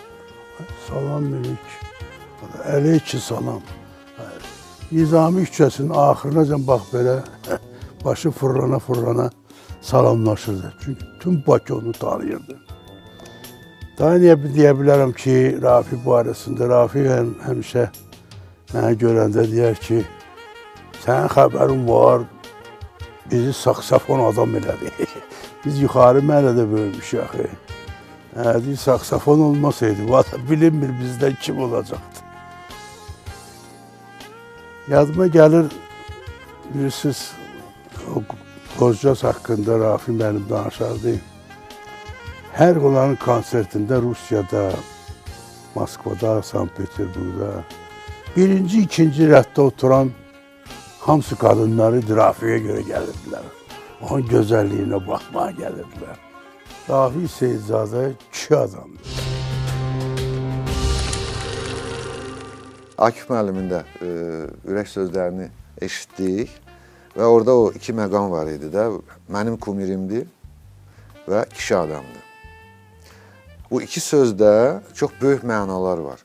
salam elik, əleyki salam. Nizami küçəsinin axırınacan bax belə başı fırlana fırlana salamlaşırdı. Çünki tüm Bakı onu tanıyırdı. Daha niyə deyə bilərəm ki, Rafi barəsində, Rafi həmişə mənə görəndə deyər ki, sənin xəbərin var, bizi saksafon adam elədi. Biz yuxarı məhəllədə böyümüşük axı. Deyir, saksafon olmasaydı, valla bilinmir bizdən kim olacaqdı. Yadıma gəlir, bilirsiniz, o Qozcaz haqqında Rafi müəllim danışardı. Hər onların konsertində Rusiyada, Moskvada, Sankt-Peterburqda birinci, ikinci rəddə oturan hamısı qadınları Rafiyə görə gəlirdilər. Onun gözəlliyinə baxmağa gəlirdilər. Rafi Seyidzadə kişi adamdır. Akif müəllimin də ürək sözlərini eşitdik. Və orada o iki məqam var idi də, mənim kumirimdir və kişi adamdır. Bu iki sözdə çox böyük mənalar var.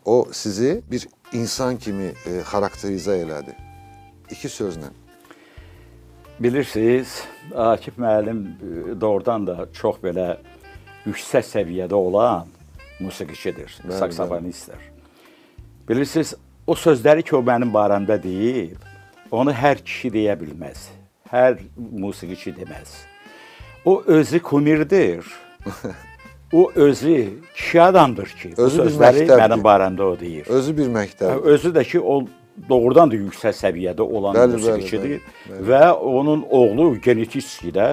O sizi bir insan kimi xarakterizə elədi. İki sözlə. Bilirsiniz, Akif müəllim doğrudan da çox belə yüksək səviyyədə olan musiqiçidir, saksofonistdir. Bilirsiniz, o sözləri ki, o mənim barəmdə deyib, onu hər kişi deyə bilməz, hər musiqiçi deməz. O özü kumirdir, o özü kişi adamdır ki, bu sözləri mənim barəmdə o deyir. Özü bir məktəbdir. Özü də ki, o doğrudan da yüksək səviyyədə olan musiqiçidir və onun oğlu genetik də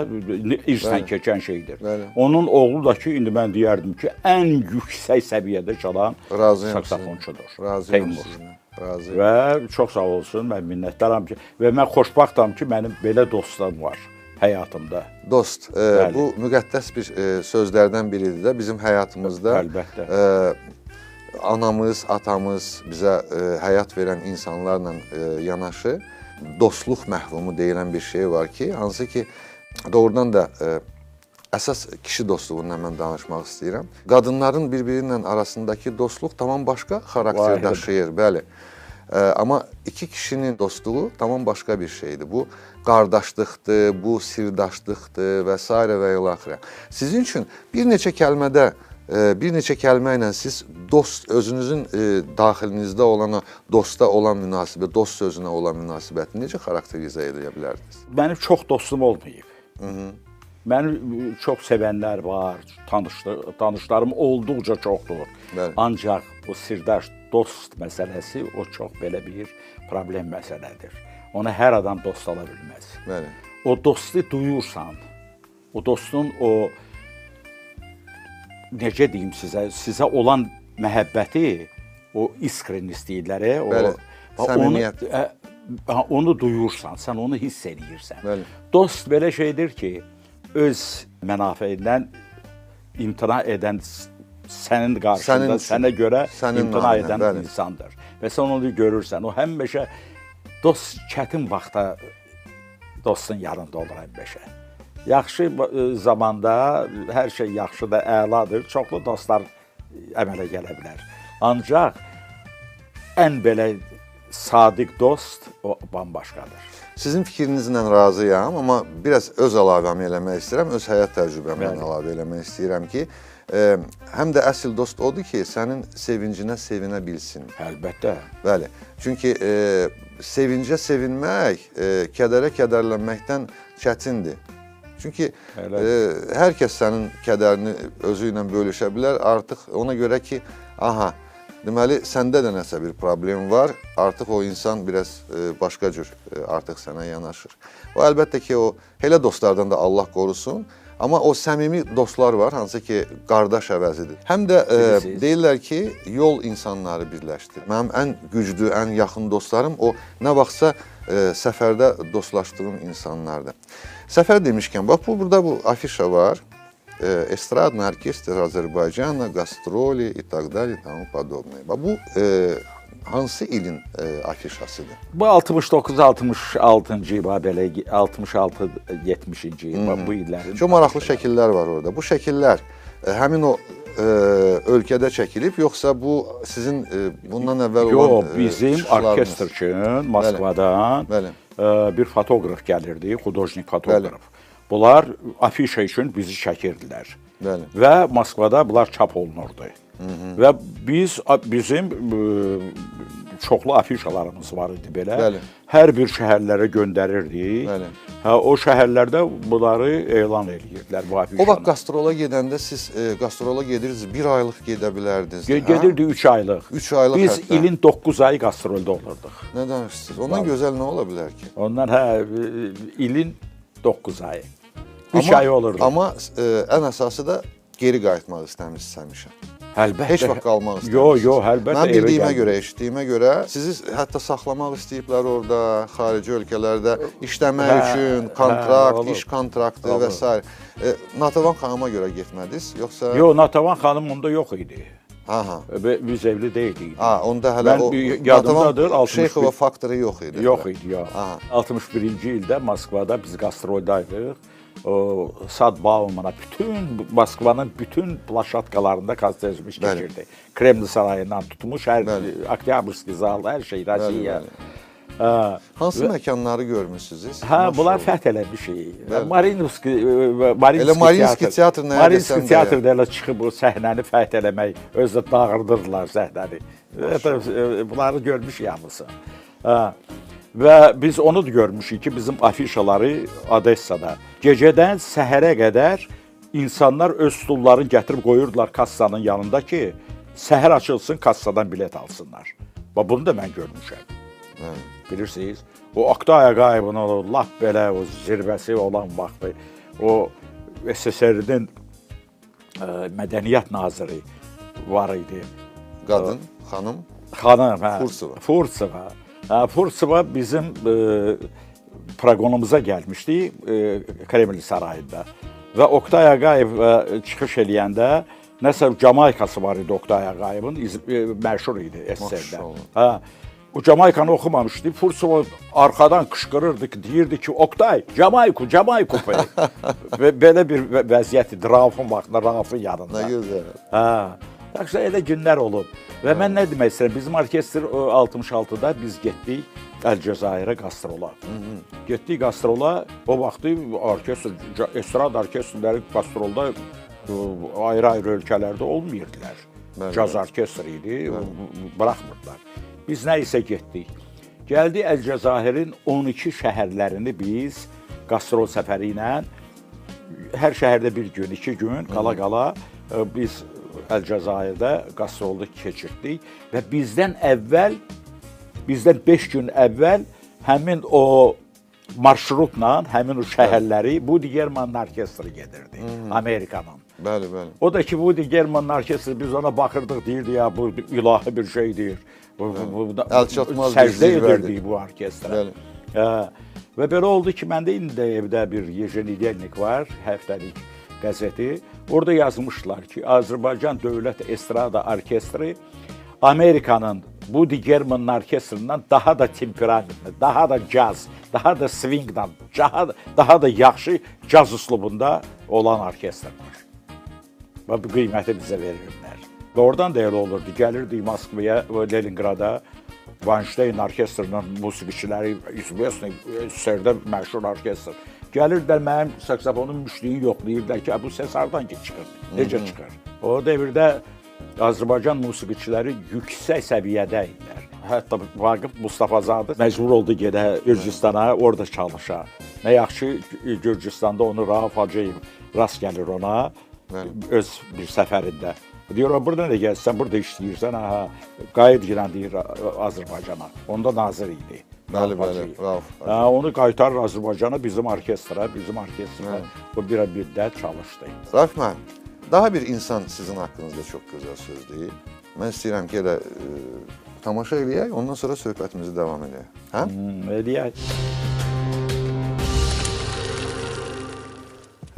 irsdən keçən şeydir. Onun oğlu da ki, indi mən deyərdim ki, ən yüksək səviyyədə çalan saksofonçudur. Razıyam sizinlə. Razıyam. Və çox sağ olsun, mən minnətdaram ki, və mən xoşbəxtəm ki, mənim belə dostlarım var həyatımda. Dost, bu müqəddəs bir sözlərdən biridir də bizim həyatımızda. Əlbəttə. Anamız, atamız bizə həyat verən insanlarla yanaşı dostluq məhvumu deyilən bir şey var ki, hansı ki, doğrudan da əsas kişi dostluğundan mən danışmaq istəyirəm. Qadınların bir-biri ilə arasındakı dostluq tamam başqa xarakter daşıyır, bəli. Amma iki kişinin dostluğu tamam başqa bir şeydir. Bu qardaşlıqdır, bu sirdaşlıqdır və s. və ilaxırə. Sizin üçün bir neçə kəlmədə, bir neçə kəlmə ilə siz dost, özünüzün daxilinizdə olan o dosta olan münasibət, dost sözünə olan münasibəti necə xarakterizə edə bilərdiniz? Mənim çox dostum olmayıb. Məni çox sevənlər var, tanışlarım olduqca çoxdur. Bəli. Ancaq o sirdaş, dost məsələsi o çox belə bir problem məsələdir. Ona hər adam dost ola bilməz. Bəli. O dostu duyursan, o dostun o, necə deyim sizə, sizə olan məhəbbəti, o iskrenist deyirlər, Bəli, səmimiyyət. Onu duyursan, sən onu hiss eləyirsən. Bəli. Dost belə şeydir ki, öz mənafeyindən imtina edən sənin qarşında, sənə görə imtina edən insandır. Və sən onu görürsən, o həmişə dost çətin vaxta dostun yanında olur həmişə. Yaxşı zamanda hər şey yaxşı da əladır, çoxlu dostlar əmələ gələ bilər. Ancaq ən belə sadiq dost o bambaşqadır. Sizin fikrinizlə razıyam, amma biraz öz əlavəmi eləmək istəyirəm, öz həyat təcrübəmlə əlavə eləmək istəyirəm ki, həm də əsl dost odur ki, sənin sevincinə sevinə bilsin. Əlbəttə. Bəli, çünki sevincə sevinmək, kədərə kədərlənməkdən çətindir. Çünki hər kəs sənin kədərini özü ilə bölüşə bilər, artıq ona görə ki, aha, deməli, səndə də nəsə bir problem var, artıq o insan biraz başqa cür artıq sənə yanaşır. O, əlbəttə ki, o elə dostlardan da Allah qorusun, amma o səmimi dostlar var, hansı ki, qardaş əvəzidir. Həm də deyirlər ki, yol insanları birləşdirir. Mənim ən güclü, ən yaxın dostlarım o nə vaxtsa səfərdə dostlaşdığım insanlardır. Səfər demişkən, bax, burada bu afişa var. Estradный оркестр Azərbaycana, gastroli и так далее, тому подобное. Bu hansı ilin afişasıdır? Bu 69-66-cı il, belə 66-70-ci il, bu illərin. Çox maraqlı şəkillər var orada. Bu şəkillər həmin o ölkədə çəkilib, yoxsa bu sizin bundan əvvəl olan Yox, bizim orkestr üçün Moskvadan bir fotoqraf gəlirdi, xudojnik fotoqraf. Bunlar afişa üçün bizi çəkirdilər. Bəli. Və Moskvada bunlar çap olunurdu. Və bizim çoxlu afişalarımız var idi belə. Bəli. Hər bir şəhərlərə göndərirdik. Bəli. Hə, o şəhərlərdə bunları elan eləyirdilər bu afişanı. O vaxt qastrola gedəndə siz qastrola gedirdiniz, bir aylıq gedə bilərdiniz. Gedirdi 3 aylıq. 3 aylıq biz hətta. İlin 9 ayı qastrolda olurduq. Nə danışırsınız? Ondan gözəl nə ola bilər ki? Ondan hə, ilin 9 ayı. 3 ay olurdu. Amma ən əsası da geri qayıtmaq istəmişsiniz həmişə. Əlbəttə. Heç vaxt qalmaq istəmişsiniz. Yox, yox, əlbəttə. Mən bildiyimə görə, eşitdiyimə görə sizi hətta saxlamaq istəyiblər orada, xarici ölkələrdə işləmək üçün, kontrakt, iş kontraktı və s. Natavan xanıma görə getmədiniz, yoxsa? Yox, Natavan xanım onda yox idi. Aha. Biz evli deyildik. Ha, onda hələ o Natavan Şeyxova faktoru yox idi. Yox idi, yox. 61-ci ildə Moskvada biz qastroldaydık. O Sad Baumana bütün Moskvanın bütün plaşatkalarında konsertimiz keçirdi. Kreml sarayından tutmuş, hər Oktyabrski zal, hər şey, Rusiya. Hansı məkanları görmüşsünüz? Hə, bunlar fəth eləmişik. Mariinski teatr nəyə Mariinski teatrda elə çıxıb o səhnəni fəth eləmək, özü də dağıdırdılar səhnəni. Bunları görmüşük hamısı. Və biz onu da görmüşük ki, bizim afişaları Odessada. Gecədən səhərə qədər insanlar öz stullarını gətirib qoyurdular kassanın yanında ki, səhər açılsın, kassadan bilet alsınlar. Və bunu da mən görmüşəm. Bilirsiniz, o Oqtay Ağayevin o lap belə o zirvəsi olan vaxtı, o SSR-nin mədəniyyət naziri var idi. Qadın, xanım? Xanım, hə. Fursova. Fursova. Fursova bizim proqonumuza gəlmişdi Kreml sarayında. Və Oqtay Ağayev çıxış eləyəndə nəsə Camaykası var idi Oqtay Ağayevin, məşhur idi SSR-də. O Camaykanı oxumamışdı. Fursova arxadan qışqırırdı ki, deyirdi ki, Oqtay, Camayku, Camayku. Və belə bir vəziyyət idi Raufun vaxtında, Raufun yanında. Nə gözəl. Yaxşı, elə günlər olub. Və mən nə demək istəyirəm, bizim orkestr 66-da biz getdik Əlcəzairə qastrola. Getdik qastrola, o vaxtı orkestr, estrad orkestrləri qastrolda ayrı-ayrı ölkələrdə olmayırdılar. Caz orkestr idi, buraxmırdılar. Biz nə isə getdik. Gəldi Əlcəzairin 12 şəhərlərini biz qastrol səfəri ilə Hər şəhərdə bir gün, 2 gün qala-qala biz Əlcəzairdə qastrolda keçirtdik və bizdən əvvəl, bizdən 5 gün əvvəl həmin o marşrutla, həmin o şəhərləri Woody Herman'ın orkestri gedirdi, Amerikanın. Bəli, bəli. O da ki, Woody Herman'ın orkestri, biz ona baxırdıq, deyirdi ya, bu ilahi bir şeydir. Əlçatmaz bir səcdə edirdik bu orkestra. Və belə oldu ki, məndə indi də evdə bir Yejenidyennik var, həftəlik qəzeti. Orada yazmışlar ki, Azərbaycan Dövlət Estrada Orkestri Amerikanın Woody Herman'ın orkestrindən daha da temperamentli, daha da caz, daha da swingdən, daha da yaxşı caz üslubunda olan orkestrdir. Və bu qiyməti bizə verirlər. Və oradan da elə olurdu. Gəlirdik Moskvaya, Leningrada, Vainstein orkestrinin musiqiçiləri, izvesni, SSR-də məşhur orkestr. Gəlirdilər mənim saksofonun müşlüyünü yoxlayırdılar ki, bu səs hardan ki çıxır, necə çıxır. O dövrdə Azərbaycan musiqiçiləri yüksək səviyyədə idilər. Hətta Vaqif Mustafazadə məcbur oldu gedə Gürcüstana, orada çalışa. Nə yaxşı Gürcüstanda onu Rauf Hacıyev rast gəlir ona öz bir səfərində. Deyir, burada nə gəlsən, burada işləyirsən, aha, qayıt girən deyir Azərbaycana. Onda nazir idi. Bəli, bəli, Rauf. Onu qaytarır Azərbaycana, bizim orkestra, bu bir müddət çalışdı. Rauf müəllim, daha bir insan sizin haqqınızda çox gözəl söz deyir. Mən istəyirəm ki, elə tamaşa eləyək, ondan sonra söhbətimizi davam eləyək. Hə? Eləyək.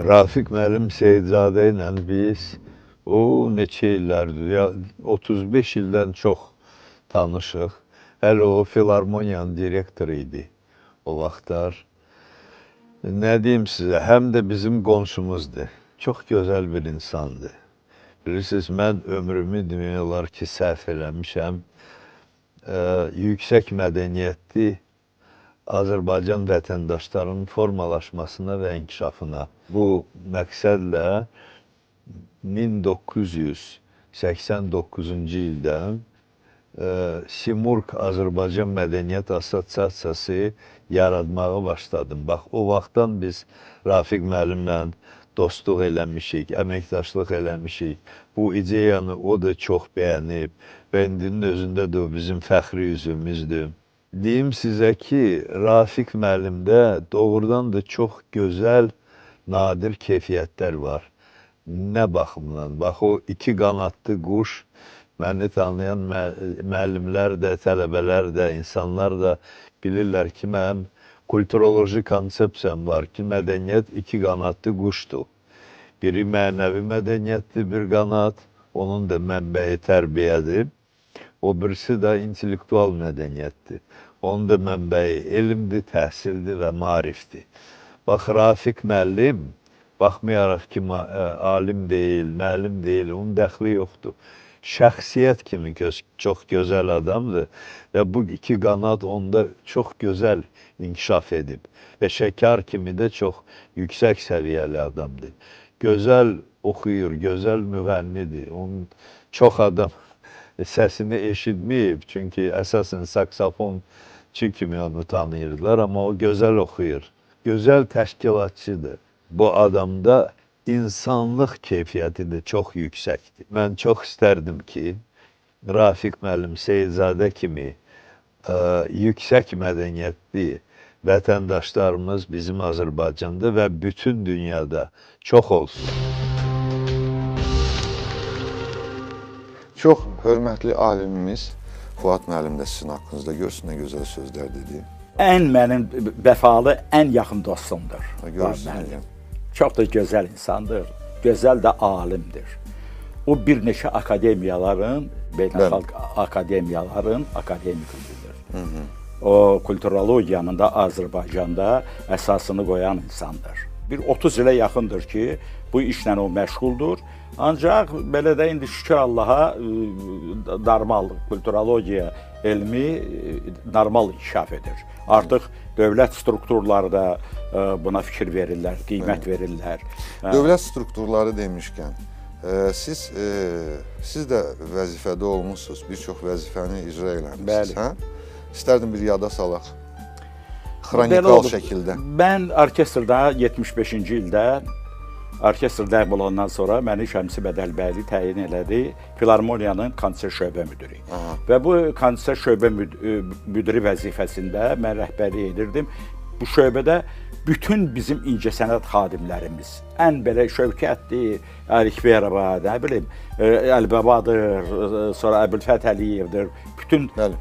Rafiq müəllim Seyidzadə ilə biz o neçə illərdir, ya 35 ildən çox tanışıq. Hələ o filarmoniyanın direktoru idi o vaxtlar. Nə deyim sizə, həm də bizim qonşumuzdur. Çox gözəl bir insandır. Bilirsiniz, mən ömrümü demək olar ki, sərf eləmişəm. Yüksək mədəniyyətli Azərbaycan vətəndaşlarının formalaşmasına və inkişafına. Bu məqsədlə 1989-cu ildə Simurq Azərbaycan Mədəniyyət Assosiasiyası yaratmağa başladım. Bax, o vaxtdan biz Rafiq müəllimlə dostluq eləmişik, əməkdaşlıq eləmişik. Bu ideyanı o da çox bəyənib və indinin özündə də o bizim fəxri üzvümüzdür. Deyim sizə ki, Rafiq müəllimdə doğrudan da çox gözəl, nadir keyfiyyətlər var. Nə baxımdan? Bax, o iki qanadlı quş, məni tanıyan müəllimlər də, tələbələr də, insanlar da bilirlər ki, mənim kulturoloji konsepsiyam var ki, mədəniyyət iki qanadlı quşdur. Biri mənəvi mədəniyyətdir, bir qanad, onun da mənbəyi tərbiyədir. O birisi də intellektual mədəniyyətdir. Onun da mənbəyi elmdir, təhsildir və maarifdir. Bax, Rafiq müəllim, baxmayaraq ki, alim deyil, müəllim deyil, onun dəxli yoxdur. Şəxsiyyət kimi çox gözəl adamdır və bu iki qanad onda çox gözəl inkişaf edib və şəkar kimi də çox yüksək səviyyəli adamdır. Gözəl oxuyur, gözəl müğənnidir. Onun çox adam səsini eşitməyib, çünki əsasən saksofonçu kimi onu tanıyırdılar, amma o gözəl oxuyur. Gözəl təşkilatçıdır. Bu adamda insanlıq keyfiyyəti də çox yüksəkdir. Mən çox istərdim ki, Rafiq müəllim Seyidzadə kimi yüksək mədəniyyətli vətəndaşlarımız bizim Azərbaycanda və bütün dünyada çox olsun. Çox hörmətli alimimiz Fuad müəllim də sizin haqqınızda görsün nə gözəl sözlər dedi. Ən mənim vəfalı, ən yaxın dostumdur. Görürsün. Çox da gözəl insandır, gözəl də alimdir. O bir neçə akademiyaların, beynəlxalq akademiyaların akademikidir. O kulturologiyanın da Azərbaycanda əsasını qoyan insandır. Bir 30 ilə yaxındır ki, bu işlə o məşğuldur. Ancaq belə də indi şükür Allaha normal kulturologiya elmi normal inkişaf edir. Artıq dövlət strukturları da buna fikir verirlər, qiymət verirlər. Dövlət strukturları demişkən, siz də vəzifədə olmuşsunuz, bir çox vəzifəni icra eləmişsiniz. Hə? İstərdim bir yada salaq, xronikal şəkildə. Mən orkestrda 75-ci ildə Orkestr ləğv olandan sonra məni Şəmsi Bədəlbəyli təyin elədi Filarmoniyanın konsert şöbə müdiri. Aha. Və bu konsert şöbə müdiri vəzifəsində mən rəhbərlik edirdim. Bu şöbədə bütün bizim incəsənət xadimlərimiz, ən belə Şövkətdir, Əlikverova, nə bilim, Əlbəbadır, sonra Əbülfət Əliyevdir, bütün bəli,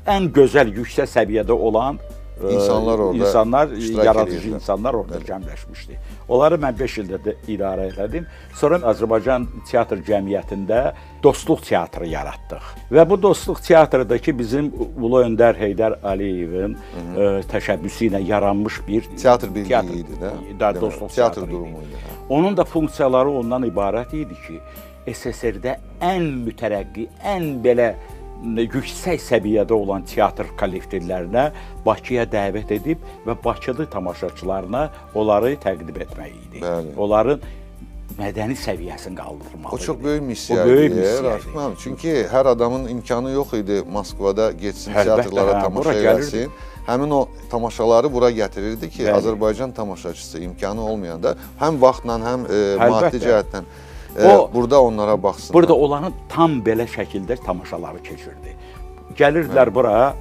ən gözəl, yüksək səviyyədə olan insanlar orada, insanlar, yaradıcı insanlar orada cəmləşmişdi. Onları mən 5 ildə də idarə elədim. Sonra Azərbaycan Teatr Cəmiyyətində Dostluq Teatrı yaratdıq. Və bu Dostluq Teatrıdakı bizim Ulu Öndər Heydər Əliyevin təşəbbüsü ilə yaranmış bir teatr birliyi idi də. Dostluq teatr durumu idi. Onun da funksiyaları ondan ibarət idi ki, SSR-də ən mütərəqqi, ən belə yüksək səviyyədə olan teatr kollektivlərinə Bakıya dəvət edib və Bakılı tamaşaçılarına onları təqdim etmək idi. Bəli. Onların mədəni səviyyəsini qaldırmaq. O çox böyük missiya idi, Rafiq müəllim. Çünki hər adamın imkanı yox idi Moskvada getsin, teatrlara tamaşa eləsin. Həmin o tamaşaları bura gətirirdi ki, bəli, Azərbaycan tamaşaçısı imkanı olmayanda həm vaxtla, həm maddi cəhətdən burada onlara baxsınlar. Burada onların tam belə şəkildə tamaşaları keçirdi. Gəlirdilər bura,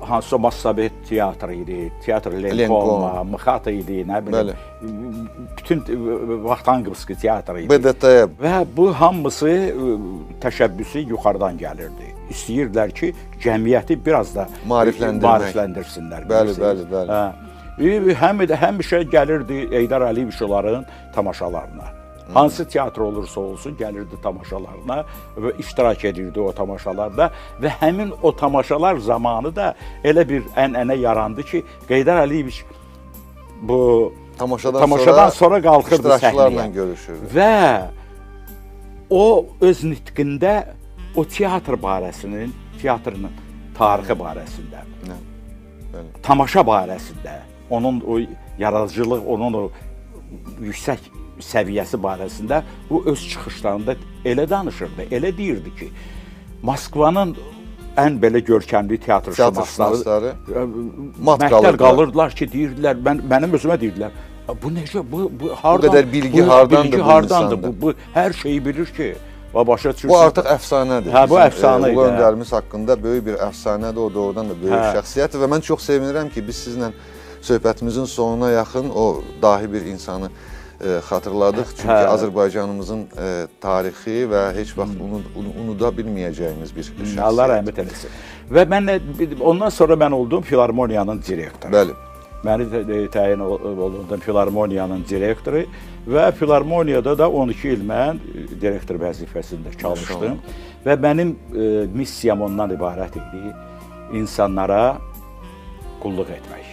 hansısa Massabet teatrı idi, teatr Lenkom, Mxat idi, nə bilim, bütün Vaxtangovski teatrı idi. BDT. Və bu hamısı təşəbbüsü yuxarıdan gəlirdi. İstəyirdilər ki, cəmiyyəti biraz da maarifləndirsinlər. Bəli, bəli, bəli. Həmişə gəlirdi Heydər Əliyev onların tamaşalarına. Hansı teatr olursa olsun gəlirdi tamaşalarına və iştirak edirdi o tamaşalarda və həmin o tamaşalar zamanı da elə bir ənənə yarandı ki, Heydər Əliyeviç bu tamaşadan sonra qalxırdı səhnəyə görüşürdü. Və o öz nitqində o teatr barəsinin, teatrının tarixi barəsində, tamaşa barəsində, onun o yaradıcılıq, onun o yüksək səviyyəsi barəsində o öz çıxışlarında elə danışırdı, elə deyirdi ki, Moskvanın ən belə görkəmli teatrşünasları məktəl qalırdılar ki, deyirdilər, mənim özümə deyirdilər, bu necə, bu hardan, bu qədər bilgi hardandır, bu hər şeyi bilir ki, başa düşürsün. Bu artıq əfsanədir. Hə, bu əfsanə idi. Ulu Öndərimiz haqqında böyük bir əfsanədir, o doğrudan da böyük şəxsiyyətdir və mən çox sevinirəm ki, biz sizlə söhbətimizin sonuna yaxın o dahi bir insanı xatırladıq. Çünki Azərbaycanımızın tarixi və heç vaxt unuda bilməyəcəyimiz bir şəxsiyyət. Allah rəhmət eləsin. Və mən ondan sonra mən oldum Filarmoniyanın direktoru. Bəli. Məni təyin olundum Filarmoniyanın direktoru və Filarmoniyada da 12 il mən direktor vəzifəsində çalışdım. Və mənim missiyam ondan ibarət idi, insanlara qulluq etmək.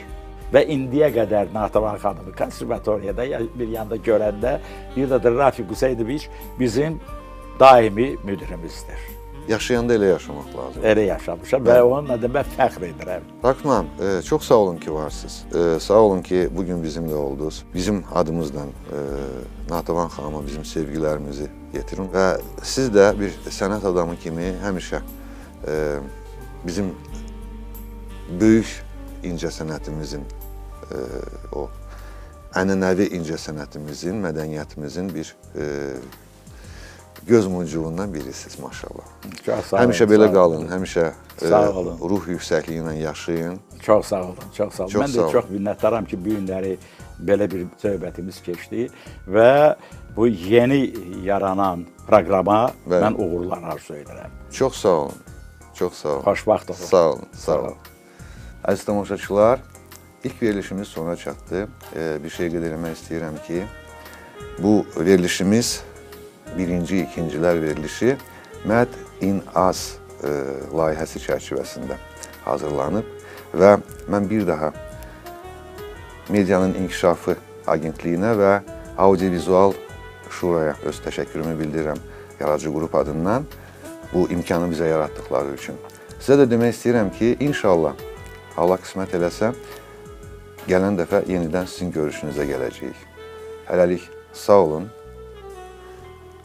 Və indiyə qədər Natavan xanımı konservatoriyada bir yanda görəndə bir də Rafiq Quseynoviç bizim daimi müdirimizdir. Yaşayanda elə yaşamaq lazımdır. Elə yaşamışam və onunla da mən fəxr edirəm. Rafiq müəllim, çox sağ olun ki, varsınız. Sağ olun ki, bugün bizimlə oldunuz. Bizim adımızla Natavan xanıma bizim sevgilərimizi yetirin. Və siz də bir sənət adamı kimi həmişə bizim böyük incəsənətimizin, o ənənəvi incəsənətimizin, mədəniyyətimizin bir göz muncuğundan birisiniz maşallah. Həmişə belə qalın, həmişə ruh yüksəkliyi ilə yaşayın. Çox sağ olun, çox sağ olun. Mən də çox minnətdaram ki, bu günləri belə bir söhbətimiz keçdi və bu yeni yaranan proqrama mən uğurlar arzu edirəm. Çox sağ olun, çox sağ olun. Xoşbəxt olun. Sağ olun, sağ olun. Əziz tamaşaçılar, ilk verilişimiz sona çatdı. Bir şey qeyd eləmək istəyirəm ki, bu verilişimiz birinci, ikincilər verilişi Məd in Az layihəsi çərçivəsində hazırlanıb və mən bir daha Medianın İnkişafı Agentliyinə və Audiovizual Şuraya öz təşəkkürümü bildirirəm yaradıcı qrup adından bu imkanı bizə yaratdıqları üçün. Sizə də demək istəyirəm ki, inşallah Allah qismət eləsə, gələn dəfə yenidən sizin görüşünüzə gələcəyik. Hələlik sağ olun,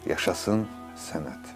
yaşasın sənət.